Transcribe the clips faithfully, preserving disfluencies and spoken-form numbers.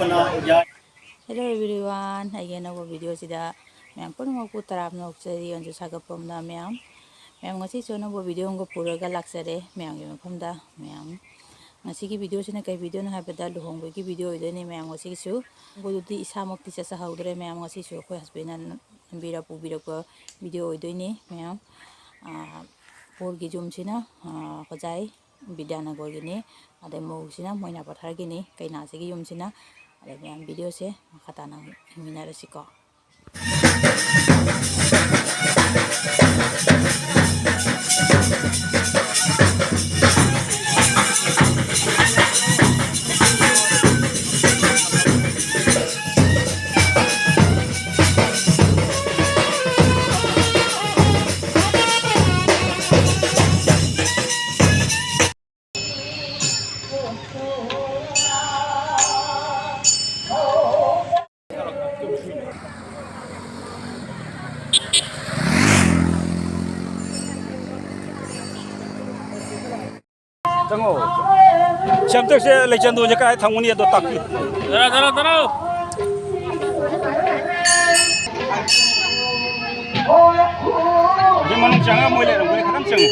Hello everyone, ꯑꯩꯒꯤ ꯑꯅꯧꯕ video ꯁꯤꯗ ꯃꯌꯥꯝ ꯄꯨꯝꯅꯃꯛꯄꯨ ꯇꯔꯥꯝꯅ ꯑꯣꯛꯆꯔꯤ꯫ ꯑꯩꯁꯨ ꯁꯥꯒꯠꯄꯝꯅ ꯃꯌꯥꯝ, ꯃꯌꯥꯝ ꯉꯁꯤꯁꯨ ꯑꯅꯧꯕ video ꯑꯃꯒ ꯄꯨꯔꯒ ꯂꯥꯛꯆꯔꯦ ꯃꯌꯥꯝꯒꯤ ꯃꯐꯝꯗ꯫ ꯃꯌꯥꯝ ꯉꯁꯤꯒꯤ video ꯁꯤꯅ ꯀꯩ video ꯅꯣ ꯍꯥꯏꯕꯗ ꯂꯨꯍꯣꯡꯕꯒꯤ video ꯑꯣꯏꯗꯣꯏꯅꯦ ꯃꯌꯥꯝ꯫ ꯉꯁꯤꯒꯤꯁꯨ ꯂꯨꯍꯣꯡꯕꯗꯨꯗꯤ ꯏꯁꯥꯃꯛꯇꯤ ꯆꯠꯆꯍꯧꯗ꯭ꯔꯦ ꯃꯌꯥꯝ꯫ ꯉꯁꯤꯁꯨ ꯑꯩꯈꯣꯏ husband ꯅ ꯅꯝꯕꯤꯔ ꯄꯨꯕꯤꯔꯛꯄ video ꯑꯣꯏꯗꯣꯏꯅꯦ ꯃꯌꯥꯝ꯫ ꯑꯥ, ꯍꯣꯔꯒꯤ ꯌꯨꯝꯁꯤꯅ, ꯑꯥ, ꯍꯣꯖꯥꯏ ꯕꯤꯗ꯭ꯌꯥꯅꯒꯔꯒꯤꯅꯤ, ꯑꯗꯩ ꯃꯧꯁꯤꯅ ꯃꯣꯏꯅꯥ ꯄꯊꯥꯔꯒꯤꯅꯤ, ꯀꯩꯅꯥꯁꯤꯒꯤ ꯌꯨꯝꯁꯤꯅ꯫ ꯑꯗꯩ ꯃꯌꯥꯝ video ꯁꯦ ꯃꯈꯥ ꯇꯥꯅ ꯌꯦꯡꯃꯤꯟꯅꯔꯁꯤꯀꯣ꯫ ꯆꯪꯉꯣ꯫ ꯁꯤ ꯑꯝꯇ ꯁꯦ ꯂꯩꯆꯟꯗꯣꯟꯁꯦ ꯀꯥꯏ ꯊꯝꯒꯅꯤ ꯑꯗꯣ ꯇꯥꯛꯄꯤꯌꯨ꯫ ꯇꯔꯥ, ꯇꯔꯥ, ꯇꯔꯥ꯫ ꯁꯤ ꯃꯅꯨꯡ ꯆꯪꯉ ꯃꯣꯏ ꯂꯩꯔꯝꯒꯅꯤ, ꯈꯤꯇꯪ ꯆꯪꯉꯨ꯫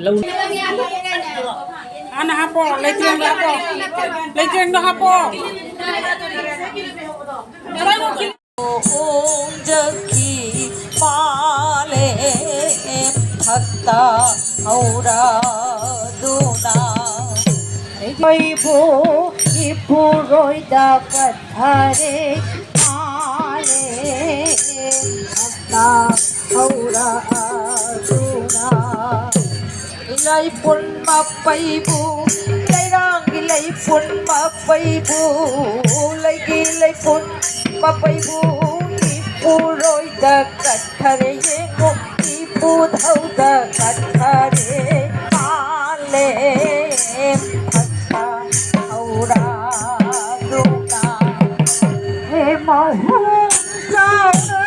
ꯂꯧ꯫ ꯑꯅ ꯍꯥꯞꯄꯣ, ꯂꯩꯇꯦꯡꯗꯣ ꯍꯥꯞꯄꯣ꯫ ꯂꯩꯇꯦꯡꯗꯣ ꯍꯥꯞꯄꯣ꯫ ꯑꯣꯡꯖꯈꯤ ꯃꯥꯂꯦꯝ ꯊꯛꯇ ꯍꯧꯔꯗꯨꯅ꯫ ꯑꯩꯈꯣꯏꯕꯨ ꯏꯄꯨꯔꯣꯏꯗ ꯀꯠꯊꯔꯦ ꯃꯥꯂꯦꯝ ꯊꯛꯇ ꯍꯧꯔꯗꯨꯅ꯫ ꯂꯩꯄꯨꯟ ꯃꯄꯩꯕꯨ, ꯂꯩꯔꯥꯡꯒꯤ ꯂꯩꯄꯨꯟ ꯃꯄꯩꯕꯨ, ꯂꯩꯒꯤ ꯂꯩꯄꯨꯟ ꯃꯄꯩꯕꯨ, ꯏꯄꯨꯔꯣꯏꯗ ꯀꯠꯊꯔꯦ ꯌꯦꯡꯉꯨ, ꯏꯄꯨ ꯙꯧꯗ ꯀꯠꯊꯔꯦ ꯃꯥꯂꯦꯝ ꯊꯛꯇ ꯍꯧꯔꯗꯨꯅ꯫ ꯍꯦ ꯃꯍꯨꯝ ꯆꯥꯅ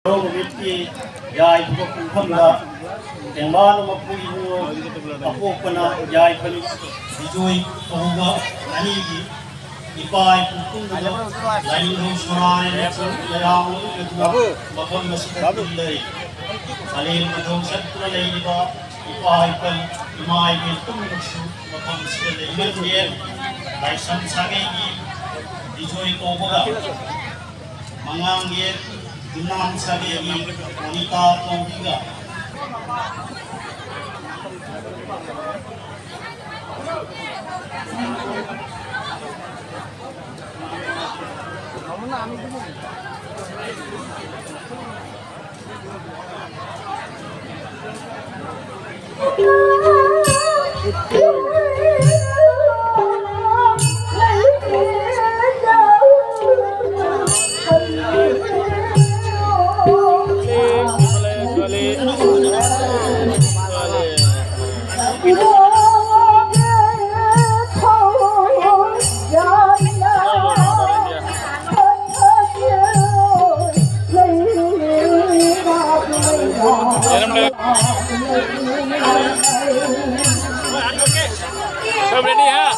ꯅꯨꯃꯤꯠꯀꯤ ꯌꯥꯏꯐꯕ ꯄꯨꯡꯐꯝꯗ ꯇꯦꯡꯕꯥꯟ ꯃꯄꯨ ꯏꯕꯨꯡꯉꯣ ꯑꯄꯣꯛꯄꯅ ꯌꯥꯏꯐ ꯕꯤꯖꯣꯏ ꯀꯧꯕ ꯑꯅꯤꯒꯤ ꯏꯄꯥ ꯏꯄꯨ ꯄꯨꯝꯅꯃꯛ ꯂꯥꯏꯅꯤꯡꯊꯧ ꯁꯣꯔꯥꯔꯦꯟ ꯃꯌꯥꯝ ꯑꯃ ꯃꯐꯝ ꯑꯁꯤꯗ ꯇꯤꯟꯅꯔꯤ꯫ ꯃꯥꯂꯦꯝ ꯃꯊꯧ ꯆꯠꯇꯨꯅ ꯂꯩꯔꯤꯕ ꯏꯄꯥ ꯏꯄꯜ ꯏꯃꯥ ꯏꯕꯦꯜ ꯄꯨꯝꯅꯃꯛꯁꯨ ꯃꯐꯝ ꯑꯁꯤꯗ ꯂꯩꯃꯟꯒꯦ꯫ ꯂꯥꯏꯁ꯭ꯔꯝ ꯁꯥꯒꯩꯒꯤ ꯕꯤꯖꯣꯏ ꯀꯧꯕꯒ ꯃꯉꯥꯡꯒꯤ ꯌꯨꯝꯅꯥꯝ ꯁꯥꯒꯩꯒꯤ ꯃꯣꯅꯤꯀꯥ ꯀꯧꯕꯤꯒ सब रेडी है।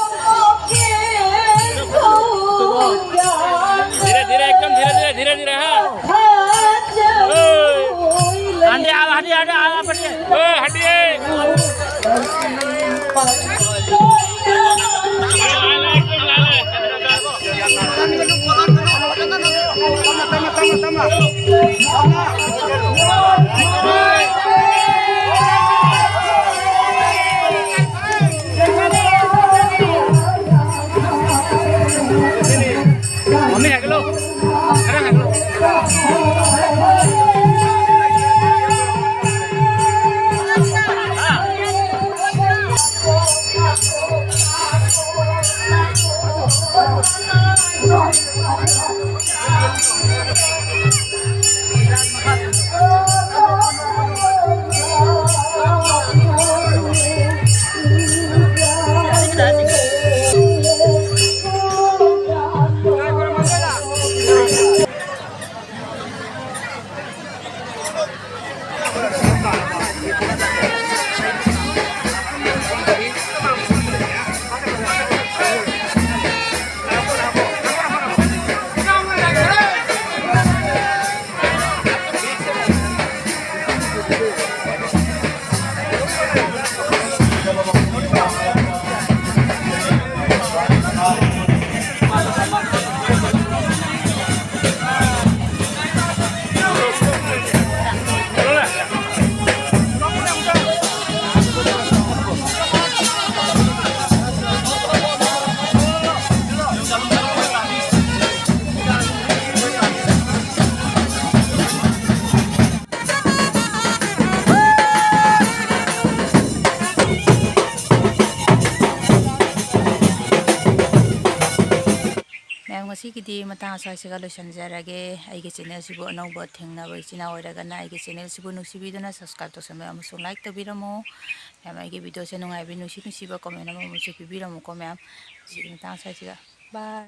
धीरे धीरे, हाँ। ए, हटिए, हटिए, हटिए, हटिए। ए, हटिए। Mami, hello. ꯃꯌꯥꯝ, ꯉꯁꯤꯒꯤꯗꯤ ꯃꯇꯥꯡ ꯑꯁ꯭ꯋꯥꯏꯁꯤꯒ ꯂꯣꯏꯁꯤꯟꯖꯔꯒꯦ꯫ ꯑꯩꯒꯤ ꯆꯦꯅꯦꯜꯁꯤꯕꯨ ꯑꯅꯧꯕ ꯊꯦꯡꯅꯕ ꯏꯆꯤꯟ ꯏꯅꯥꯎ ꯑꯣꯏꯔꯒꯅ ꯑꯩꯒꯤ ꯆꯦꯅꯦꯜꯁꯤꯕꯨ ꯅꯨꯡꯁꯤꯕꯤꯗꯨꯅ ꯁꯕꯁꯀ꯭ꯔꯥꯏꯕ ꯇꯧꯁꯟꯕꯤꯌꯨ ꯑꯃꯁꯨꯡ ꯂꯥꯏꯛ ꯇꯧꯕꯤꯔꯝꯃꯨ꯫ ꯃꯌꯥꯝ, ꯑꯩꯒꯤ ꯚꯤꯗꯤꯑꯣꯁꯦ ꯅꯨꯡꯉꯥꯏꯕꯤ, ꯅꯨꯡꯁꯤ ꯅꯨꯡꯁꯤꯕ ꯀꯣꯃꯦꯟ ꯑꯃꯃꯝꯁꯨ ꯄꯤꯕꯤꯔꯝꯃꯨꯀꯣ ꯃꯌꯥꯝ꯫ ꯉꯁꯤꯒꯤ ꯃꯇꯥꯡ ꯑꯁ꯭ꯋꯥꯏꯁꯤꯒ꯫ ꯕꯥꯏ꯫